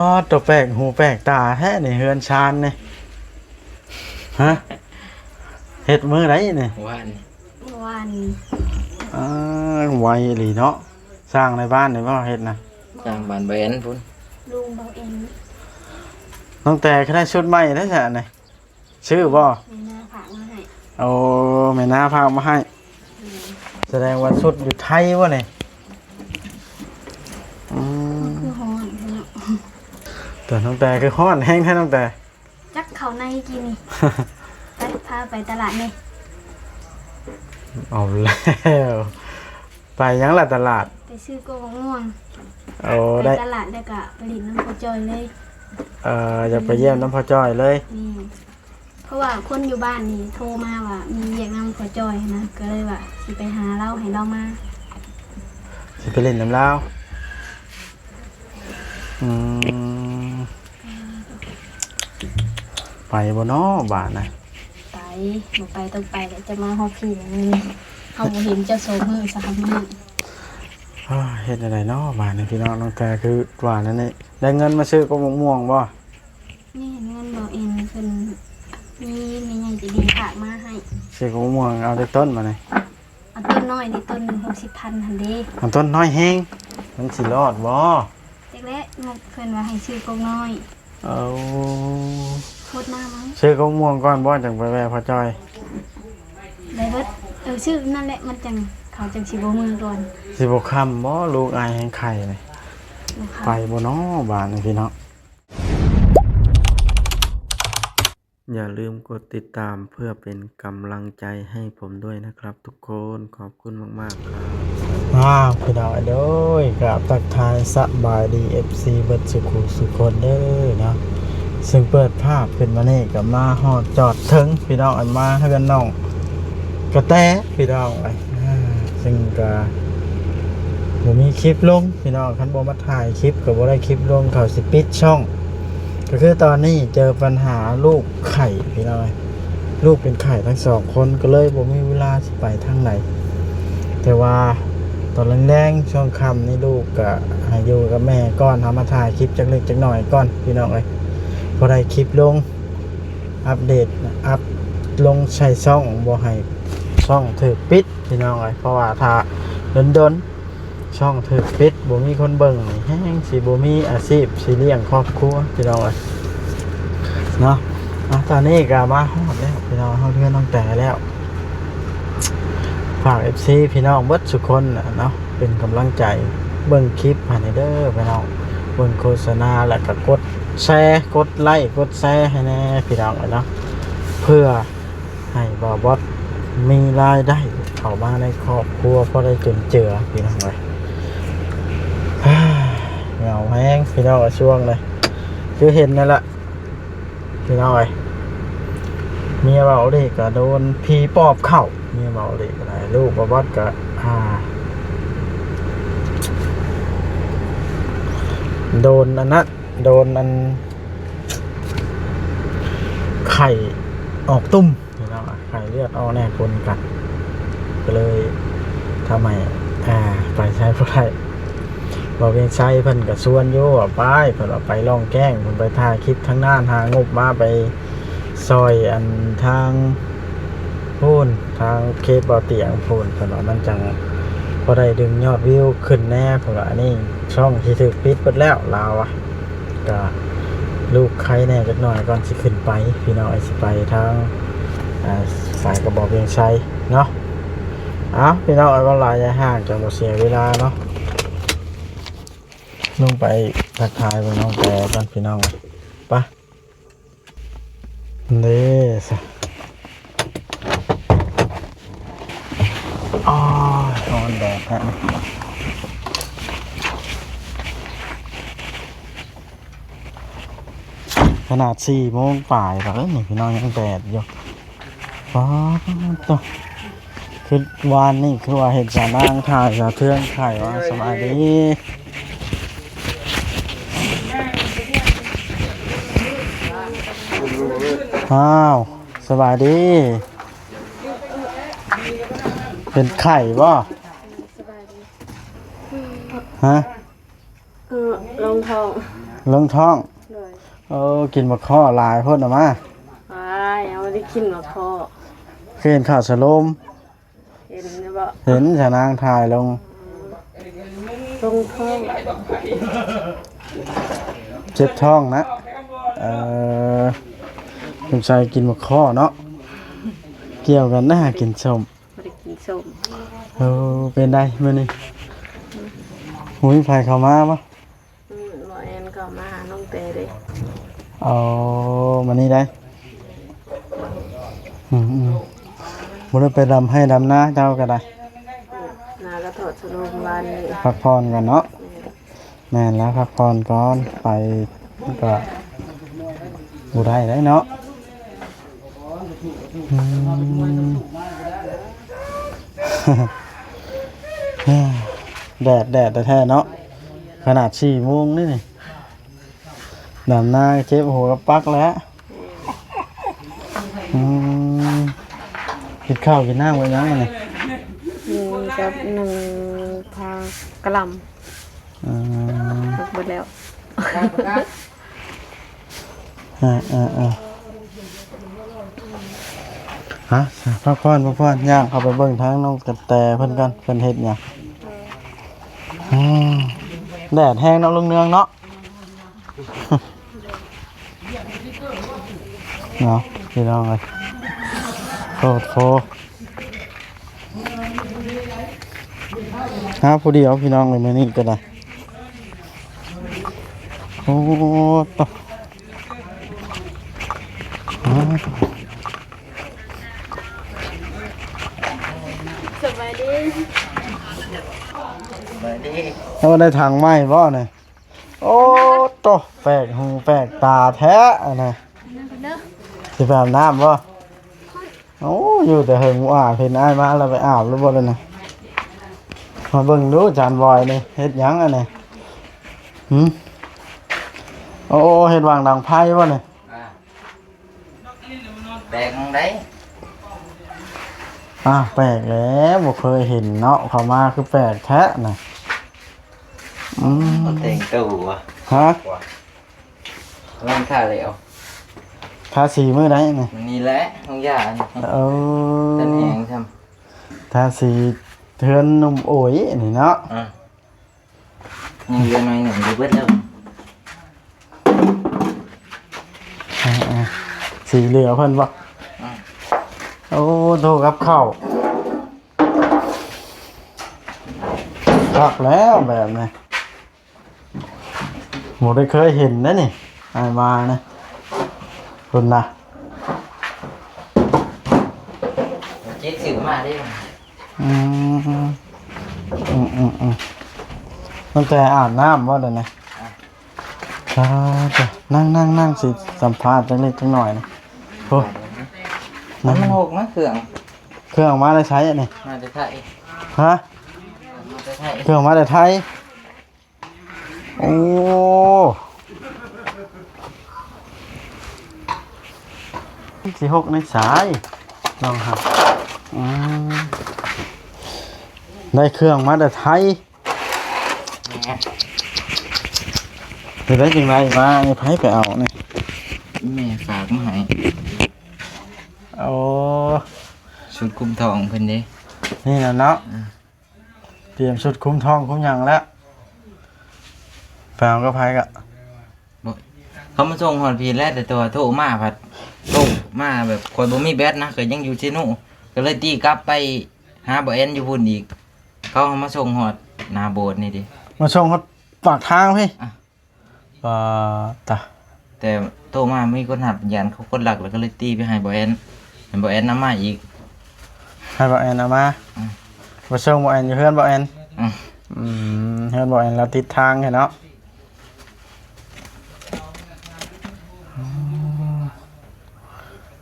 ອໍ ໂຕແປກຫູແປກຕາແທ້ນີ້ ເຮືອນຊານນີ້ ຮະ ເຮັດມື້ໃດນີ້? ວານ ວານ ອ່າ ໄວອີ່ຫຼີເນາະ. ສ້າງໃນບ້ານນີ້ບໍ່ເຮັດນະ? ສ້າງບ້ານເບນພຸ້ນ ລຸງເບົາເອັນ. ນ້ອງແຕກະໄດ້ຊຸດໃໝ່ແທ້ຊະນີ້. ຊື້ບໍ່? ແມ່ນ້າຝາກມາໃຫ້. ໂອ້ ແມ່ນ້າຝາກມາໃຫ້. ອືມ ສະແດງວ່າຊຸດຢູ່ໄທບໍ່ນີ້? ອືມ ຄືຮ້ອນເນາະ. ແຕ່ນ້ອງແຕຄືຮ້ອນແຮງແທ້ນ້ອງແຕ. ຈັກເຂົ້າໃນກີ້ນີ້ ໄປ ພາໄປຕະຫຼາດແດ່. ເອົາແລ້ວ ໄປຫຍັງລະຕະຫຼາດ? ໄປຊື້ກົກໝາກມ່ວງ. ໂອ້ ໄດ້ ໄປຕະຫຼາດແລ້ວກະໄປຫຼິ້ນນຳພໍ່ຈ້ອຍເລີຍ. ເອີ ຢາກໄປຢ້ຽມນຳພໍ່ຈ້ອຍເລີຍ. ແມ່ນ ເພາະວ່າຄົນຢູ່ບ້ານນີ້ໂທມາວ່າມີວຽກນຳພໍ່ຈ້ອຍຫັ້ນນະ ກະເລີຍວ່າຊິໄປຫາລາວ ໃຫ້ລາວມາ. ຊິໄປຫຼິ້ນນຳລາວ. ອືມ ໄປບໍ່ນໍບາດນະ? ໄປ ບໍ່ໄປຕ້ອງໄປແຫຼະ ຈະມາຮອດພີ້ແລ້ວນີ້ ເຮົາບໍ່ເຫັນເຈົ້າສອງມື້ສາມມື້. ເຮັດແນວໃດນໍບາດນີ້ພີ່ນ້ອງ? ນ້ອງແຕຄືວ່ານັ້ນນີ້ ໄດ້ເງິນມາຊື້ກົກໝາກມ່ວງບໍ່? ແມ່ນ ເງິນບໍ່ເອັນເພິ່ນ ມີແມ່ໃຫຍ່ໃຈດີຝາກມາໃຫ້. ຊື້ກົກໝາກມ່ວງເອົາຈັກຕົ້ນບາດນີ້? ເອົາຕົ້ນນ້ອຍນີ້ ຕົ້ນໜຶ່ງຫົກສິບພັນຫັ້ນເດ້. ເອົາຕົ້ນນ້ອຍແຮງ ມັນຊິລອດບໍ່? ຈັກແຫຼະ ງົບເພິ່ນວ່າໃຫ້ຊື້ກົກນ້ອຍ. ເອົາ ຫົດນ້ຳເອົາ. ຊື້ກົກມ່ວງກ່ອນບໍ່ ຈັ່ງໄປແວ່ພໍ່ຈ້ອຍ? ໄດ້ເບິດ. ເອີ ຊື້ນັ້ນແຫຼະ ມັນຈັ່ງ ເຂົາຈັ່ງຊິບໍ່ເມືອກ່ອນ. ຊິບໍ່ຄ່ຳບໍ່? ລູກອ້າຍແຮງໄຂ້ນີ້. ບໍ່ຄ່ຳ. ໄປບໍ່ນໍບາດນີ້ພີ່ນ້ອງ? อย่าลืมกดติดตามเพื่อเป็นกำลังใจให้ผมด้วยนะครับทุกคน ขอบคุณมากๆ ครับ ອ້າວ ພີ່ນ້ອງເອີຍ ໂດຍ ກາບທັກທາຍສະບາຍດີ ເອັຟຊີ ເບິດສູ່ຄູ່ສູ່ຄົນເດີເນາະ. ຊຶ່ງເປີດພາບຂຶ້ນມານີ້ກໍມາຮອດຈອດເຖິງ ພີ່ນ້ອງເອີຍ ມາເຮືອນນ້ອງກະແຕ ພີ່ນ້ອງເອີຍ. ອ່າ ຊຶ່ງກະບໍ່ມີຄລິບລົງ ພີ່ນ້ອງ ຄັນບໍ່ມາຖ່າຍຄລິບກໍບໍ່ໄດ້ຄລິບລົງ ເຂົາຊິປິດຊ່ອງ. ກໍຄືຕອນນີ້ເຈີບັນຫາລູກໄຂ້ ພີ່ນ້ອງເອີຍ ລູກເປັນໄຂ້ທັງສອງຄົນ ກໍເລີຍບໍ່ມີເວລາຊິໄປທາງໃດ. ແຕ່ວ່າຕອນແລງໆ ຊ່ວງຄ່ຳນີ້ ລູກກໍໃຫ້ຢູ່ກັບແມ່ກ່ອນ ເຮົາມາຖ່າຍຄລິບຈັກເລັກຈັກໜ້ອຍກ່ອນ ພີ່ນ້ອງເອີຍ ພໍໄດ້ຄລິບລົງ ອັບເດດ ອັບລົງໃສ່ຊ່ອງ ບໍ່ໃຫ້ຊ່ອງຖືກປິດ ພີ່ນ້ອງເອີຍ. ເພາະວ່າຖ້າດົນໆ ຊ່ອງຖືກປິດ ບໍ່ມີຄົນເບິ່ງ ແຮງຊິບໍ່ມີອາຊີບ ຊິລ້ຽງຄອບຄົວ ພີ່ນ້ອງເອີຍເນາະ. ອ່າ ຕອນນີ້ກໍມາຮອດແລ້ວ ພີ່ນ້ອງ ຮອດເຮືອນນ້ອງແຕແລ້ວ. ຝາກ ເອັຟຊີ ພີ່ນ້ອງເບິດສູ່ຄົນເນາະ ເປັນກຳລັງໃຈ ເບິ່ງຄລິບໃຫ້ແດ່ເດີ ພີ່ນ້ອງ ເບິ່ງໂຄສະນາ ແລ້ວກໍກົດແຊ ກົດໄລ້ ກົດແຊໃຫ້ແດ່ ພີ່ນ້ອງເອີຍເນາະ ເພື່ອ ໃຫ້ບ່າວບອດມີລາຍໄດ້ເຂົ້າມາໃນຄອບຄົວ ພໍໄດ້ຈຸນເຈືອ ພີ່ນ້ອງເອີຍ. ເຫງົາແຮງ ພີ່ນ້ອງເອີຍ ຊ່ວງນີ້ ຄືເຫັນນັ້ນລະ ພີ່ນ້ອງເອີຍ. ເມຍບ່າວລີກະໂດນຜີປອບເຂົ້າ ເມຍບ່າວລີກະໄດ້ ລູກບ່າວບອດກະ ອ່າ ໂດນອັນນັ້ນ ໂດນອັນ ໄຂ້ອອກຕຸ່ມ ພີ່ນ້ອງ ໄຂ້ເລືອດອອກແນ່ປົນກັນ ກໍເລີຍທຳໃຫ້ ອ່າ ໄປໃສບໍ່ໄດ້. ບ່າວວຽງໄຊເພິ່ນກໍຊວນຢູ່ວ່າໄປ ເພິ່ນວ່າໄປລ່ອງແກ້ງ ເພິ່ນໄປຖ່າຍຄລິບທາງນັ້ນ ຫາງົບມາໄປຊ່ອຍອັນທາງພຸ້ນ ທາງເຂດບໍ່ຕຽງພຸ້ນ ເພິ່ນວ່າມັນຈັ່ງພໍໄດ້ດຶງຍອດວິວຂຶ້ນແດ່ ເພິ່ນວ່າ. ອັນນີ້ຊ່ອງທີ່ຖືກປິດເບິດແລ້ວ ລາວວ່າ ກະລູກໄຄແດ່ຈັກໜ້ອຍກ່ອນຊິຂຶ້ນໄປ ພີ່ນ້ອງເອີຍ ຊິໄປທາງ ອ່າ ສາຍກະບອກວຽງໄຊເນາະ. ເອົາ ພີ່ນ້ອງເອີຍ ເວົ້າຫຼາຍຢ່າຫ່າງ ຈັ່ງບໍ່ເສຍເວລາເນາະ. ລົງໄປທັກທາຍເບິ່ງນ້ອງແຕກ່ອນ ພີ່ນ້ອງ ໄປ. ເດ້ຊະ ໂອ້ຍ ຮ້ອນແດດແທ້ ຂະໜາດສີ່ໂມງປາຍແລ້ວເດ້ນີ້ ພີ່ນ້ອງ ຍັງແດດຢູ່. ປາດໂທ້ ຄືວານນີ້ຄືວ່າເຫັນສາວນາງຖ່າຍສາວເທືອງຖ່າຍວ່າ. ສະບາຍດີ ອ້າວ ສະບາຍດີ ເປັນໄຂ້ບໍ່? ຮະ? ເອີ ລົງທ້ອງ. ລົງທ້ອງ. ໂດຍ. ເອີ ກິນບັກຄໍ້ຫຼາຍໂພດນະມາ. ວ້າຍ ເຮົາບໍ່ໄດ້ກິນບັກຄໍ້. ຄືເຫັນຂ່າວສະໂລມ. ເຫັນຢູ່ບໍ່? ເຫັນຊະນາງຖ່າຍລົງ. ລົງທ້ອງ. ເຈັບທ້ອງນະ. ເອີ ສົງໄສກິນບັກຄໍ້ເນາະ. ກ່ຽວກັນນະ ກິນສົ້ມ. ບໍ່ໄດ້ກິນສົ້ມ. ເອີ ເປັນໃດມື້ນີ້? ຫູ ມີໃຜເຂົ້າມາບໍ່? ອືມ ໝໍແອນກໍມາຫານ້ອງແຕເດ້. ເອົາ ມານີ້ໄດ້. ອືມໆ ບໍ່ໄດ້ໄປດຳໄຮ່ດຳນາເຈົ້າກໍໄດ້. ນາກໍຖອດສະໂລມວານນີ້. ພັກຜ່ອນກ່ອນເນາະ. ແມ່ນ. ແມ່ນແລ້ວ ພັກຜ່ອນກ່ອນ ໄປກໍບໍ່ໄດ້ໄດ໋ເນາະ. ອືມ ແດດ ແດດແທ້ໆເນາະ. ຂະໜາດສີ່ໂມງນີ້ນີ້ ດຳນາເຈັບຫົວກັບປັກແລ້ວ. ອືມ ກິນເຂົ້າກິນນ້ຳກັບຫຍັງອັນນີ້? ໜຶ່ງກັບໜຶ່ງ ຜັກກະຫຼ່ຳ. ອືມ ໝົດແລ້ວ. ເອີໆໆ ຮະ ພັກຜ່ອນ ພັກຜ່ອນ ຍ່າງເຂົ້າໄປເບິ່ງທາງນ້ອງກະແຕເພິ່ນກ່ອນ ເພິ່ນເຮັດຫຍັງ. ອືມ ແດດແຮງເນາະ ລຸງເນືອງເນາະ. ເນາະ ພີ່ນ້ອງເອີຍ ໂອ້ໂຫ ຫາຜູ້ດຽວ ພີ່ນ້ອງເອີຍ ມື້ນີ້ກໍໄດ້. ໂອ້ ຕະ ສະບາຍດີ ສະບາຍດີ. ເຮົາໄດ້ຖັງໃໝ່ບໍ່ນີ້? ໂອ້ໂຕ ແປກຫູແປກຕາແທ້ອັນນະ. ຊິໄປອາບນ້ຳບໍ່? ໂອ້ ຢູ່ແຕ່ເຫິງບໍ່ອາບ ເຫັນອ້າຍມາແລ້ວໄປອາບແລ້ວບໍ່ລະນະ? ມາເບິ່ງດູ ຈານບອຍນີ້ເຮັດຫຍັງອັນນີ້? ຫື? ໂອ້ ເຮັດຫວ່າງດັງໄຟບໍ່ນີ້? ອ່າ ແປກຈັ່ງໃດ? ອ້າວ ແປກແລ້ວ ບໍ່ເຄີຍເຫັນເນາະ ເຂົ້າມາຄືແປກແທ້ນະ. ອືມ ແຕ່ງໂຕຫວາ? ຮະ? ກຳລັງທາແລ້ວ. ທາສີມື້ໃດນີ້? ມື້ນີ້ແຫຼະ ໂຮງຢານີ້. ເອີ ທັນແຮງຊ້ຳ. ທາສີເຮືອນໜຸ່ມໂອຍນີ້ເນາະ. ອືມ ຍັງເຫຼືອໜ້ອຍໜຶ່ງ ບໍ່ເບິດແລ້ວ. ອ່າໆ ສີເຫຼືອເພິ່ນບໍ່? ອືມ ໂອ້ ໂທ ກັບເຂົ້າ ຄັກແລ້ວແບບນີ້. ບໍ່ໄດ້ເຄີຍເຫັນເດ້ນີ້ ອ້າຍມານະ ພຸ້ນນະ. ເຈັດຊື້ມາເດ້. ອືມ ອືມໆໆ ຕັ້ງແຕ່ອາບນ້ຳບໍ່ເດນີ້? ອ່າ ສາທຸ ນັ່ງໆໆ ຊິສຳພາດຈັກເລັກຈັກໜ້ອຍນະ. ໂອ້ ມັນຫົກນະເຄື່ອງ. ເຄື່ອງມາແຕ່ໃສອັນນີ້? ມາແຕ່ໄທ. ຮະ? ມາແຕ່ໄທ. ເຄື່ອງມາແຕ່ໄທ. ໂອ້ ຊິຫົກໃນສາຍ ລອງຫາ. ອືມ ໄດ້ເຄື່ອງມາແຕ່ໄທ. ແມ່ນ. ເຮັດໄດ້ຈັ່ງໃດມາ? ໃຜໄປເອົານີ້? ແມ່ຝາກມາໃຫ້. ໂອ້ ຊຸດຄຸມທ້ອງເພິ່ນເດ້. ນີ້ນະເນາະ. ອືມ ຕຽມຊຸດຄຸມທ້ອງຄຸມຫຍັງແລ້ວ. ໄປເອົາກັບໃຜກະ? ບໍ່ ເຂົາມາສົ່ງຮອດພີ້ແຫຼະ ແຕ່ວ່າໂທມາພັດ ໂທມາແບບຂ້ອຍບໍ່ມີແບັດນະ ຂ້ອຍຍັງຢູ່ເຊໂນ ກໍເລີຍຕີກັບໄປຫາບ່າວແອນຢູ່ພຸ້ນອີກ. ເຂົາເອົາມາສົ່ງຮອດໜ້າໂບດນີ້ເດ້. ມາສົ່ງຮອດປາກທາງພີ້? ອ່ະ ປາດຕະ ແຕ່ໂທມາມີຄົນຮັບ ຢ້ານເຂົາຄົນລັກ ແລ້ວກໍເລີຍຕີໄປໃຫ້ບ່າວແອນ ໃຫ້ບ່າວແອນນຳມາອີກ. ໃຫ້ບ່າວແອນເອົາມາ. ອືມ ໄປສົ່ງບ່າວແອນຢູ່ເຮືອນບ່າວແອນ. ອືມ ອືມ ເຮືອນບ່າວແອນລາວຕິດທາງແທ້ເນາະ.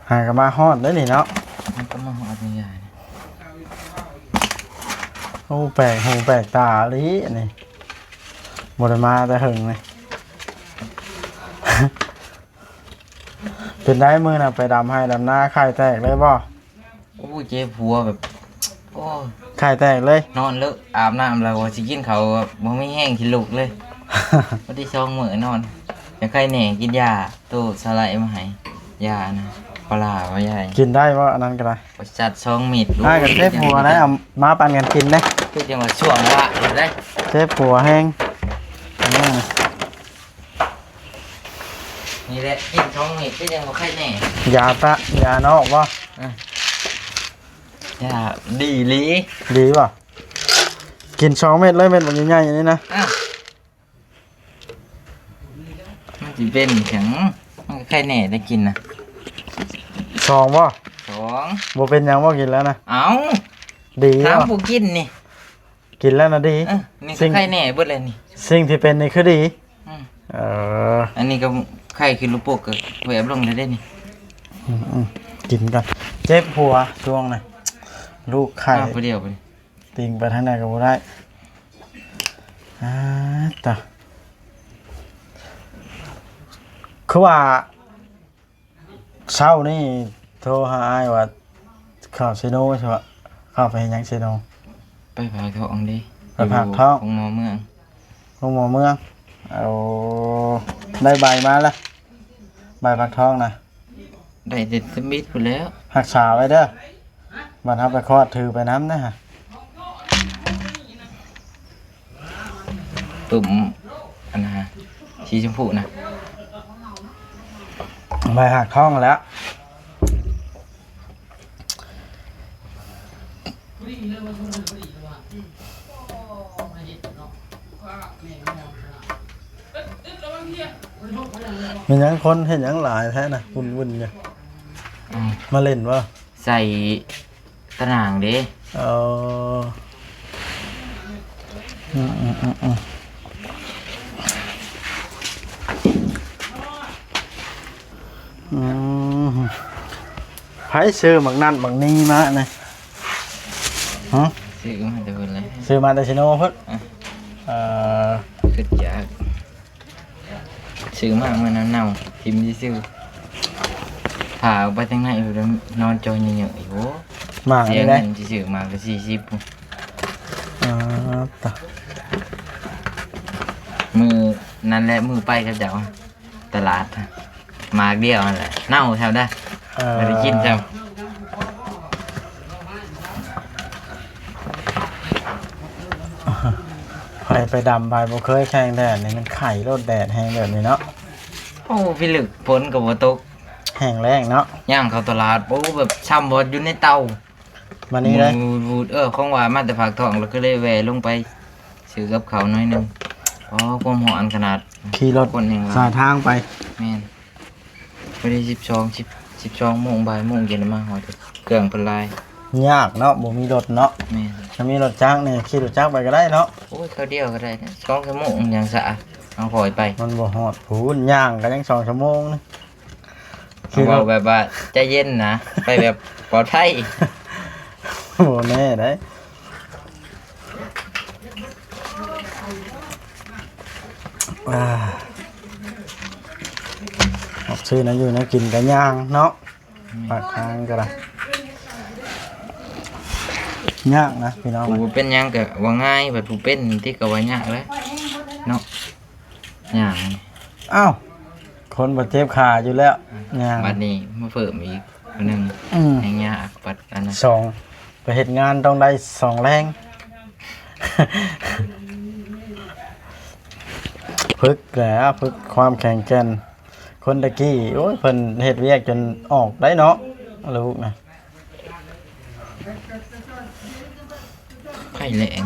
ຫາກໍມາຮອດເດ້ນີ້ເນາະ. ມັນກໍມາຮອດນີ້ຍາຍ. ໂອ້ ແປກຫູແປກຕາອີ່ຫຼີນີ້ ບໍ່ໄດ້ມາແຕ່ເຫິງນີ້. ເປັນໃດມື້ນະ ໄປດຳໄຮ່ດຳນາ ໄຂ່ແຕກເລີຍບໍ່? ໂອ້ຍ ເຈັບຫົວແບບ ໂອ້ຍ ໄຂ່ແຕກເລີຍ. ນອນເລີ ອາບນ້ຳແລ້ວວ່າຊິກິນເຂົ້າ ບໍ່ມີແຮງຊິລຸກເລີຍ. ວັນທີສອງມື້ນອນ ແລ້ວໃຄແນ່ກິນຢາໂຕສະໄລມາໃຫ້ ຢາອັນນັ້ນ ປາຫຼ້າວ່າຢາ ກິນໄດ້ບໍ່? ອັນນັ້ນກໍໄດ້ ປະສັດສອງເມັດ. ອ້າຍກໍເຈັບຫົວໄດ໋ ເອົາມາປັນກັນກິນເດ້. ຄືຈັ່ງວ່າຊ່ວງວະໄດ໋ ເຈັບຫົວແຮງ. ອືມ ນີ້ແຫຼະ ກິນສອງເມັດຄືຍັງບໍ່ໄຄແນ່. ຢາຕະ ຢານອກບໍ່? ເອີ ຢາດີອີ່ຫຼີ. ດີບໍ່? ກິນສອງເມັດເລີຍ ເມັດບັກໃຫຍ່ໆນີ້ນະ. ເອີ ມັນຊິເປັນຫຍັງ? ມັນກໍໄຄແນ່ໄດ້ກິນນະ. ສອງບໍ່? ສອງ. ບໍ່ເປັນຫຍັງບໍ່ກິນແລ້ວນະ? ເອົ້າ ດີບໍ່? ຖາມຜູ້ກິນນີ້. ກິນແລ້ວນະດີ. ເອີ ນີ້ກໍໄຄແນ່ເບິດແລ້ວນີ້. ສິ່ງທີ່ເປັນນີ້ຄືດີ. ອືມ ເອີ ອັນນີ້ກໍໄຄຂຶ້ນລູກໂປ່ງ ກໍແວບລົງໄດ້ເດ້ນີ້. ອືມໆ ກິນກ່ອນ ເຈັບຫົວຊ່ວງນະ ລູກໄຄ ມາຜູ້ດຽວໄປ ຕິ່ງໄປທາງໃດກໍບໍ່ໄດ້. ອາ ຕາ ຄືວ່າ ເຊົ້ານີ້ໂທຫາອ້າຍວ່າ ເຂົ້າເຊໂນ ເຂົ້າໄປເຮັດຫຍັງເຊໂນ? ໄປພາກທອງເດ້. ໄປພາກທອງ? ຢູ່ໂຮງໝໍເມືອງ. ໂຮງໝໍເມືອງ. ໂອ້ ໄດ້ໃບມາລະ? ໃບພາກທອງນະ? ໄດ້ແຕ່ທຳອິດພຸ້ນແຫຼ້ວ. ຮັກສາໄວ້ເດີ ບັດເຮົາໄປຄອດຖືໄປນຳນະ. ຕຸ່ມອັນນະ ສີຊົມພູນະ ໃບຫາກທ້ອງແລ້ວ. ແມ່ນຫຍັງຄົນເຮັດຫຍັງຫຼາຍແທ້ນະ ວຸ່ນໆຢູ່? ອືມ ມາເລ່ນບໍ່? ໃສ່ຕາໜ່າງເດ້. ເອີ ອືມໆໆໆ ອືມ ໃຜຊື້ໝາກນັ້ນໝາກນີ້ມານະ? ຫື? ຊື້ມາແຕ່ພຸ້ນແຫຼະ ຊື້ມາແຕ່ເຊໂນພຸ້ນ. ອະ ເອີ ຄືຈະ ຊື້ມາເມື່ອນັ້ນເນົ່າ ຖິ້ມຊື່ໆ ພາອອກໄປທາງໃນພຸ້ນ ນອນຈ່ອຍເຍາະໆຢູ່. ໝາກນີ້ແຫຼະ ຊື້ມາກໍສີ່ສິບ. ອາ ຕະ ມື້ນັ້ນແຫຼະ ມື້ໄປກັບເຈົ້າຕະຫຼາດ ໝາກດຽວຫັ້ນແຫຼະ ເນົ່າຊ້ຳໄດ໋. ເອີ ບໍ່ໄດ້ກິນຊ້ຳ. ໃຜໄປດຳ ໃຜບໍ່ເຄີຍແຂ່ງແດດນີ້ ມັນໄຄໂລດ ແດດແຮງແບບນີ້ເນາະ. ໂອ້ ພິລຶກ ຝົນກໍບໍ່ຕົກ ແຫ້ງແລ້ງເນາະ. ຍ່າງເຂົ້າຕະຫຼາດ ໂອ້ ແບບຊ້ຳບໍ່ຢູ່ໃນເຕົາ ມານີ້ເລີຍ ວູດໆ. ເອີ ຂອງຫວານມາແຕ່ພາກທ້ອງ ແລ້ວກໍເລີຍແວ່ລົງໄປຊື້ກັບເຂົ້າໜ້ອຍໜຶ່ງ. ອໍ ຄວາມຮ້ອນຂະໜາດ ຂີ່ລົດ ຄົນແຮ່ງຫຼາຍ ສາຍທາງໄປ. ແມ່ນ ພໍດີສິບສອງ ສິບ ສິບສອງໂມງ ບ່າຍໂມງ ຈຶ່ງໄດ້ມາຮອດ ເຄື່ອງເພິ່ນຫຼາຍ. ຍາກເນາະ ບໍ່ມີລົດເນາະ. ແມ່ນ ຖ້າມີລົດຈັກນີ້ ຂີ່ລົດຈັກໄປກໍໄດ້ເນາະ. ໂອ້ຍ ຄາວດຽວກໍໄດ້ນະ ສອງຊົ່ວໂມງຫຍັງຊະ ເອົາຂ້ອຍໄປ ມັນບໍ່ຮອດພຸ້ນ ຍ່າງກໍຍັງສອງຊົ່ວໂມງນະ. ເຮົາເວົ້າແບບວ່າໃຈເຢັນນະ ໄປແບບປອດໄພ. ບໍ່ແນ່ໄດ໋ ອາ ອອກຊື້ແນວຢູ່ແນວກິນກໍຍ່າງເນາະ. ປາກທາງກໍໄດ້ ຍາກນະພີ່ນ້ອງ. ຜູ້ເປັນຫຍັງກໍວ່າງ່າຍ ບັດຜູ້ເປັນຕິກໍວ່າຍາກແຫຼະເນາະ. ຍ່າງ ອ້າວ ຄົນບໍ່ເຈັບຂາຢູ່ແລ້ວ ຍ່າງ ບັດນີ້ມາເພີ່ມອີກຜູ້ໜຶ່ງ ອືມ ແຮ່ງຍາກ. ບັດອັນນັ້ນ ສອງ ໄປເຮັດງານຕ້ອງໄດ້ສອງແຮງ. ຝຶກແຫຼະ ຝຶກຄວາມແຂງແກ່ນ. ຄົນຕະກີ້ ໂອ້ຍ ເພິ່ນເຮັດວຽກຈົນອອກໄດ້ເນາະ ລູກນະ. ໄພແລ້ງ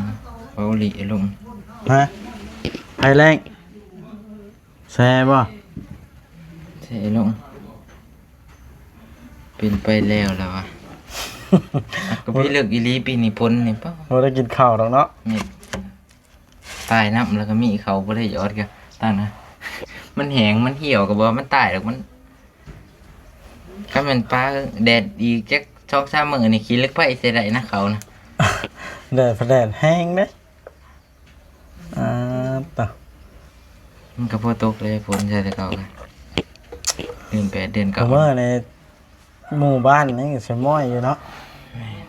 ເບົາຫຼີລົງ ຮະ? ໄພແລ້ງ ແຊບໍ່? ແຊລົງ ເປັນໄປແລ້ວລະວະ. ກໍໄປເລິກອີ່ຫຼີ ປີນີ້ຝົນນີ້ ປະ ບໍ່ໄດ້ກິນເຂົ້າດອກເນາະ. ແມ່ນ ຕາຍນ້ຳ ແລ້ວກໍມີເຂົ້າບໍ່ໄດ້ຢອດ ກໍຕັ້ງນະ ມັນແຫ້ງ ມັນຫ່ຽວ ກໍບໍ່ວ່າມັນຕາຍດອກ. ມັນ ຄັນແມ່ນປາແດດອີກຈັກສອງສາມມື້ນີ້ ຂີ້ເຫຼັກໄຟໃສ່ໄດ້ນະ ເຂົ້ານະ. ແດດ ແດດແຮງເດ້ ອາ ຕະ ມັນກໍພໍຕົກເລີຍ ຝົນໃສ່ແຕ່ເກົ່າກໍ ເດືອນແປດ ເດືອນເກົ້າ ເມື່ອໃນ ໝູ່ບ້ານນີ້ສະໝ້ອຍຢູ່ເນາະ. ແມ່ນ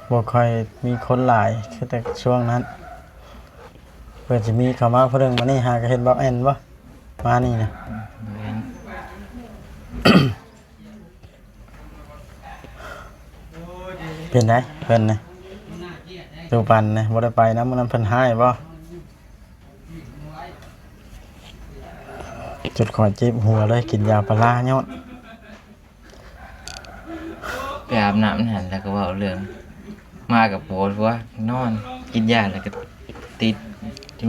ບໍ່ຄ່ອຍມີຄົນຫຼາຍຄືແຕ່ຊ່ວງນັ້ນ. ເພິ່ນຊິມີເຂົ້າມາຜູ້ໜຶ່ງ ມານີ້ຫາກໍເຫັນບັກແອນບໍ່? ມານີ້ນະ. ເປັນໃດເພິ່ນນະ? ຕູປັນນະ ບໍ່ໄດ້ໄປນຳ ມື້ນັ້ນເພິ່ນຮ້າຍບໍ່? ຈົນຂ້ອຍເຈັບຫົວເລີຍ ກິນຢາພາລາຍ້ອນ ໄປອາບນ້ຳຫັ້ນ ແລ້ວກໍເວົ້າເລື່ອງ ມາກໍປວດຫົວນອນ ກິນຢາແລ້ວກໍຕິດ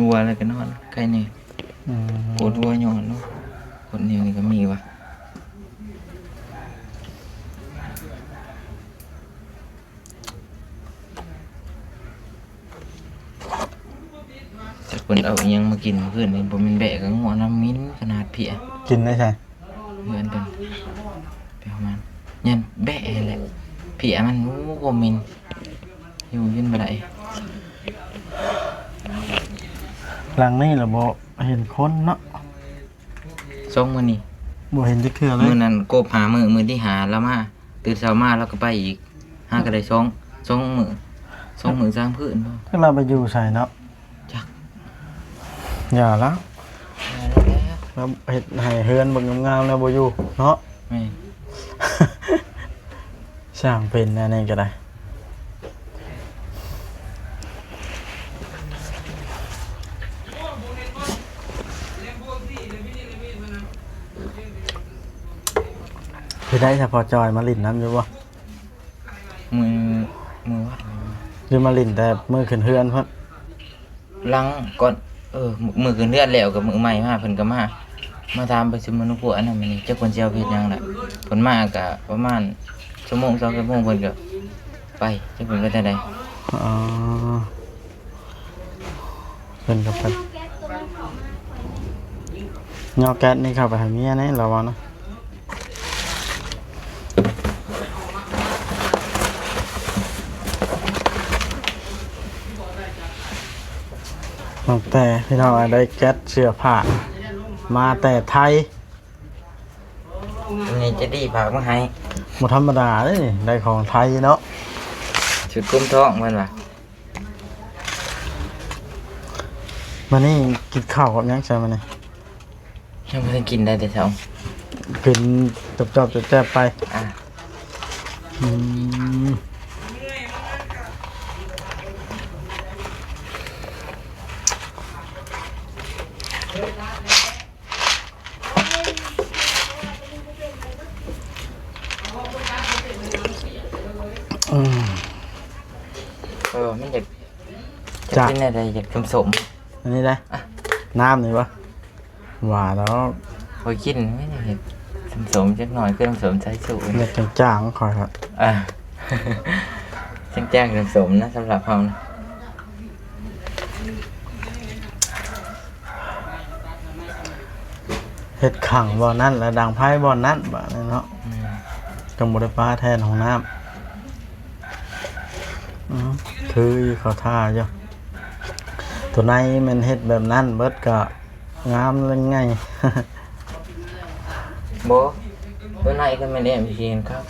ຫົວ ແລ້ວກໍນອນ ໄຄແນ່. ອືມ ປວດຫົວຍ້ອນເນາະ ຄົນແນວນີ້ກໍມີວະ. ຈັກເພິ່ນເອົາອີ່ຫຍັງມາກິນມື້ຄືນນີ້ ບໍ່ແມ່ນແບ້ກໍງົວນຳ ໝິ່ນຂະໜາດເພຍ. ກິນໄດ້ໃສ? ເຮືອນເພິ່ນ ໄປເອົາມາ ຍ້ອນແບ້ຫັ້ນແຫຼະ ເພຍມັນ ໂອ້ ບໍ່ໝິ່ນ ຢູ່ເຢັນບໍ່ໄດ້. ຫຼັງນີ້ລະບໍ່ເຫັນຄົນເນາະ ສອງມື້ນີ້ ບໍ່ເຫັນຈັກເທື່ອເລີຍ. ມື້ນັ້ນກົບຫ້າມື້ ມື້ທີຫ້າລາວມາ ຕື່ນເຊົ້າມາລາວກໍໄປອີກ ຫາກໍໄດ້ສອງ ສອງມື້ ສອງມື້ສາມຄືນບໍ່. ຈັກລາວໄປຢູ່ໃສເນາະ ຈັກ ຢ່າລະ ຢ່າແລ້ວ ລາວເຮັດໃຫ້ເຮືອນເບິ່ງງາມໆແລ້ວບໍ່ຢູ່ເນາະ. ແມ່ນ ຊ່າງເປັນອັນນີ້ກໍໄດ້. ເຮັດໄດ້ສະ ພໍຈອຍມາຫຼິ້ນນຳຢູ່ບໍ່? ມື້ ມື້ວານ ຫຼືມາຫຼິ້ນແຕ່ມື້ຂຶ້ນເຮືອນພຸ້ນ? ຫຼັງກ່ອນ ເອີ ມື້ ມື້ຂຶ້ນເຮືອນແລ້ວ ກໍມື້ໃໝ່ມາເພິ່ນກໍມາ ມາຖາມປະຊຸມອະນຸຄົວອັນນັ້ນມື້ນີ້ ຈັກເພິ່ນຊິເອົາເຮັດຫຍັງລະ. ເພິ່ນມາກໍປະມານຊົ່ວໂມງ ສອງຊົ່ວໂມງ ເພິ່ນກໍໄປ ຈັກເພິ່ນໄປທາງໃດ. ອໍ ເພິ່ນກໍໄປ ຍໍແກັດນີ້ເຂົ້າໄປໃຫ້ເມຍແດ່ ລາວວ່ານະ. ຕັ້ງແຕ່ພີ່ນ້ອງໄດ້ແກັດເສື້ອຜ້າມາແຕ່ໄທ ນີ້ຈະດີຝາກມາໃຫ້ ບໍ່ທຳມະດາເດ້ນີ້ ໄດ້ຂອງໄທເນາະ ຊຸດຄຸມທ້ອງເພິ່ນວ່າ. ມື້ນີ້ກິນເຂົ້າກັບຫຍັງຊະມື້ນີ້? ຍັງບໍ່ໄດ້ກິນ ໄດ້ແຕ່ເຊົ້າ ກິນຈອບໆແຈບໆໄປ. ອ່າ ອືມ ອືມ ເອີ ມັນຢາກ ຈະ ຈະເປັນແນວໃດ ຢາກສົ້ມໆ ອັນນີ້ໄດ໋ ອ່ະ ນ້ຳນີ້ບໍ່? ຫວານດອກ ຂ້ອຍກິນແມ່ນເຮັດສົ້ມໆຈັກໜ້ອຍ ຄືສົ້ມສາຍຊູ ແບບຈາງໆ ຂ້ອຍ ອ່າ ຈາງໆສົ້ມໆນະ ສຳລັບເຮົານະ. ເຮັດຂັງບ່ອນນັ້ນ ແລ້ວດັງໄຟບ່ອນນັ້ນ ບາດນີ້ເນາະ ແມ່ນ ຈັ່ງບໍ່ໄດ້ປາແທນຫ້ອງນ້ຳ. ອືມ ຄືຢູ່ເຂົາທ່າຢູ່ ຕົວໃນແມ່ນເຮັດແບບນັ້ນເບິດກະງາມແລະງ່າຍ. ບໍ່ ຕົວໃນກໍແມ່ນແອ້ມຊິເຫັນຄັກ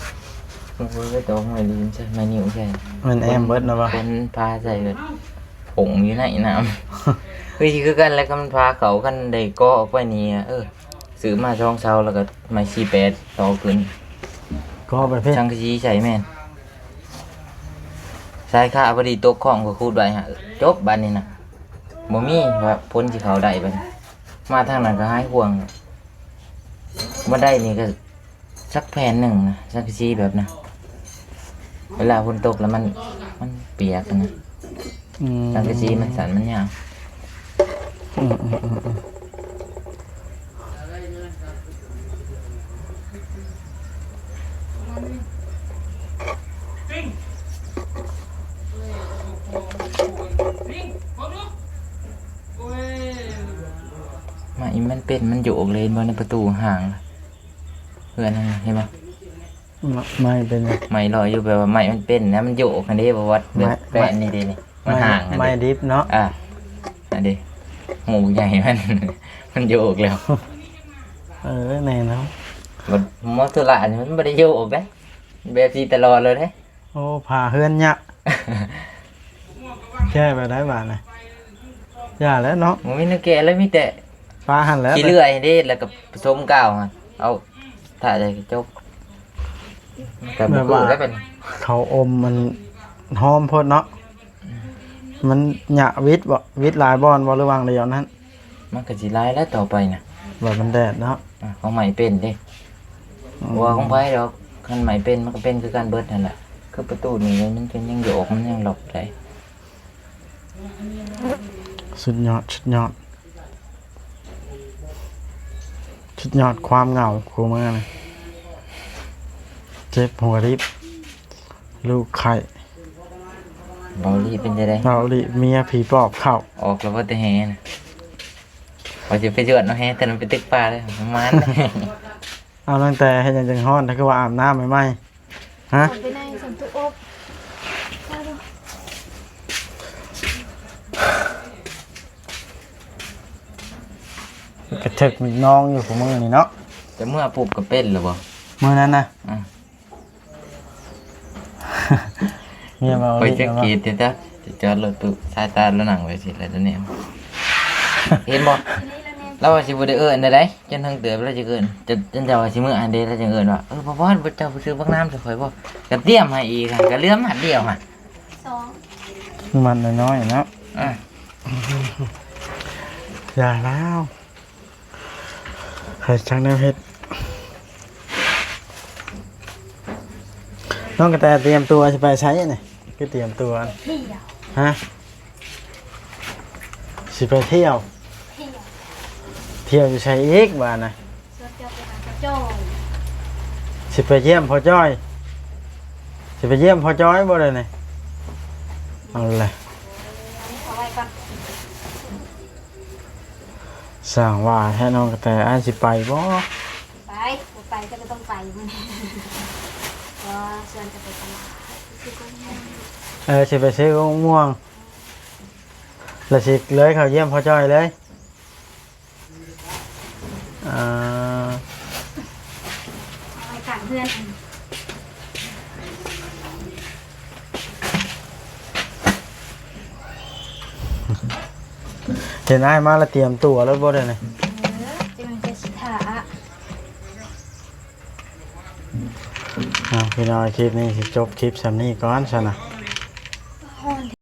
ມັນກໍເລີຍຕອກໄມ້ດິນໃສ່ ໄມ້ນິ້ວໃສ່ ແມ່ນແອ້ມເບິດນະວ່າ ຄົນພາໃສ່ເບິດ ຜົງຢູ່ໃນນ້ຳ ຄືຊິຄືກັນແຫຼະ ຄັນພາເຂົ້າ ຄັນໄດ້ກໍ່ອອກໄປນີ້ ເອີ ຊື້ມາສອງເສົາ ແລ້ວກໍໄມ້ສີ່ແປດຕໍ່ຂຶ້ນ ກໍ່ໄປເພະ ສັງກະສີໃສ່ ແມ່ນ ສາຍຄາພໍດີຕົກຄອງ ກໍຂຸດໄວ້ຫະ ຈົບບາດນີ້ນະ ບໍ່ມີວ່າຝົນຊິເຂົ້າໄດ້ບາດນີ້ ມາທາງນັ້ນກໍຫາຍຫ່ວງ ບັນໄດນີ້ກໍ ສັກແຜ່ນໜຶ່ງນະ ສັງກະສີແບບນະ ເວລາຝົນຕົກແລ້ວມັນ ມັນປຽກນະ ອືມ ສັງກະສີມັນສັ້ນມັນຍາວ ອືມໆໆໆ ໄມ້ມັນເປັນ ມັນໂຍກເລີຍ ເຫັນບໍ່ ໃນປະຕູຫ້າງ ເຮືອນຫັ້ນນະ ເຫັນບໍ່? ມະ ໄມ້ເປັນຫຍັງ? ໄມ້ລອຍຢູ່ ແປວ່າໄມ້ມັນເປັນນະ ມັນໂຍກຫັ້ນເດ້ ບໍ່ວັດ ແບບ ໄມ້ ແປະນີ້ເດ້ນີ້ ມັນ ໄມ້ ຫ້າງຫັ້ນ ໄມ້ ເດ້ ດິບເນາະ ອ່າ ອັນເດ້ ຫູໃຫຍ່ມັນ ມັນໂຍກແລ້ວ ເອີ ແນ່ນອນ ບັດມອເຕີລານີ້ມັນບໍ່ໄດ້ໂຍກເດ້ ແບບຊີ້ຕະຫຼອດເລີຍເດ້. ໂອ້ ຝາເຮືອນຍະ ແກ້ແບບໃດບາດນີ້? ຢ່າແລ້ວເນາະ ບໍ່ມີແນວແກ້ແລ້ວ ມີແຕ່ ປາຫັ້ນແຫຼະ ຂີ້ເລື່ອຍເດ້ ແລ້ວກໍປະສົມກາວຫັ້ນ ເອົາ ຖ້າໄດ້ກໍຈົບ ກໍບໍ່ຄືແລ້ວເປັນ ເຂົາອົມມັນຫອມໂພດເນາະ ມັນຍະຫວິດບໍ່ ຫວິດຫຼາຍບ່ອນບໍ່ ຫຼືວ່າດຽວນັ້ນ? ມັນກໍຊິຫຼາຍແລ້ວຕໍ່ໄປນະ ແບບມັນແດດເນາະ ອາ ຂອງໃໝ່ເປັນເດ້ ອືມ ບໍ່ວ່າຂອງໃຜດອກ ຄັນໃໝ່ເປັນມັນກໍເປັນຄືກັນເບິດຫັ້ນແຫຼະ ຄືປະຕູນີ້ມັນຍັງຢອກ ມັນຍັງລັອກໄດ້. ສຸດຍອດ ສຸດຍອດ ສຸດຍອດຄວາມເຫງົາຄູ່ມື້ນີ້ ເຈັບຫົວລິບ ລູກໄຂ້ ເບົາຫຼີເປັນຈັ່ງໃດ? ເບົາຫຼີເມຍຜີປອບເຂົ້າ ອອກແລ້ວບໍ່ແຕ່ແຫນະ ວ່າຊິໄປຈວດເອົາແຫ ແຕ່ນັ້ນໄປຕຶກປາເລີຍ ປະມານ ເອົາ ຕັ້ງແຕ່ເຮັດຫຍັງຈຶ່ງຮ້ອນ ຄືວ່າອາບນ້ຳໃໝ່ໆ ຮະ? ໄປໃນສັນຕຸອົບ ກະເຖິກນອງຢູ່ຄູ່ມື້ນີ້ເນາະ ແຕ່ເມື່ອປຸບກໍເປັນແລ້ວບໍ່? ມື້ນັ້ນນະ ອືມ ເມຍເວົ້າ ຂ້ອຍຈັກກຣີດແທ້ໆ ຈະຈອດລົດຕູ້ ສາຍຕາລາວນັ່ງໄວ້ຊີ້ແຫຼະ ຕອນນີ້ ເຫັນບໍ່? ລາວວ່າຊິບໍ່ໄດ້ເອີ້ນໃດໆ ຈົນເຖິງເຕີບລາວຈະເອີ້ນ ຈົນ ຈົນເຈົ້າວ່າຊິເມືອຫັ້ນເດ ລາວຈຶ່ງເອີ້ນວ່າ ເອີ ພໍ່ພອນ ເຈົ້າບໍ່ຊື້ບັກນ້ຳໃຫ້ຂ້ອຍບໍ່? ກະຕຽມໃຫ້ອີກ ກະເຫຼືອມັດດຽວຫັ້ນ ສອງ ມັດນ້ອຍໆເນາະ ອ່າ ຢ່າລາວ ໃຫ້ຊ່າງແນວເຮັດ ນ້ອງກະແຕຕຽມຕົວຊິໄປໃສນີ້? ຄືຕຽມຕົວ ຮະ? ຊິໄປທ່ຽວ ທ່ຽວ ທ່ຽວຢູ່ໃສອີກບາດນະ? ຊິໄປຢ້ຽມພໍ່ຈ້ອຍ ຊິໄປຢ້ຽມພໍ່ຈ້ອຍບໍ່ດຽວນີ້? ເອົາແຫຼະ ເອົາໄວ້ກ່ອນ ຊ່າງວ່າແທ້ ນ້ອງກະແຕ ອ້າຍຊິໄປບໍ່? ໄປ ບໍ່ໄປກໍບໍ່ຕ້ອງໄປມື້ນີ້ ເພາະວ່າຊວນກັນໄປຕະຫຼາດ ເອີ ຊິໄປຊື້ບັກມ່ວງ ແລ້ວຊິເລີຍເຂົ້າຢ້ຽມພໍ່ຈ້ອຍເລີຍ ອ່າ ເອົາໄວ້ກາງເຮືອນ ເຫັນອ້າຍມາແລ້ວຕຽມຕົວແລ້ວບໍ່ດຽວນີ້? ເອີ ຈັ່ງຈະຊິຖ້າ ອ່າ ພີ່ນ້ອງ ຄລິບນີ້ຊິຈົບຄລິບສ່ຳນີ້ກ່ອນຊັ້ນນະ.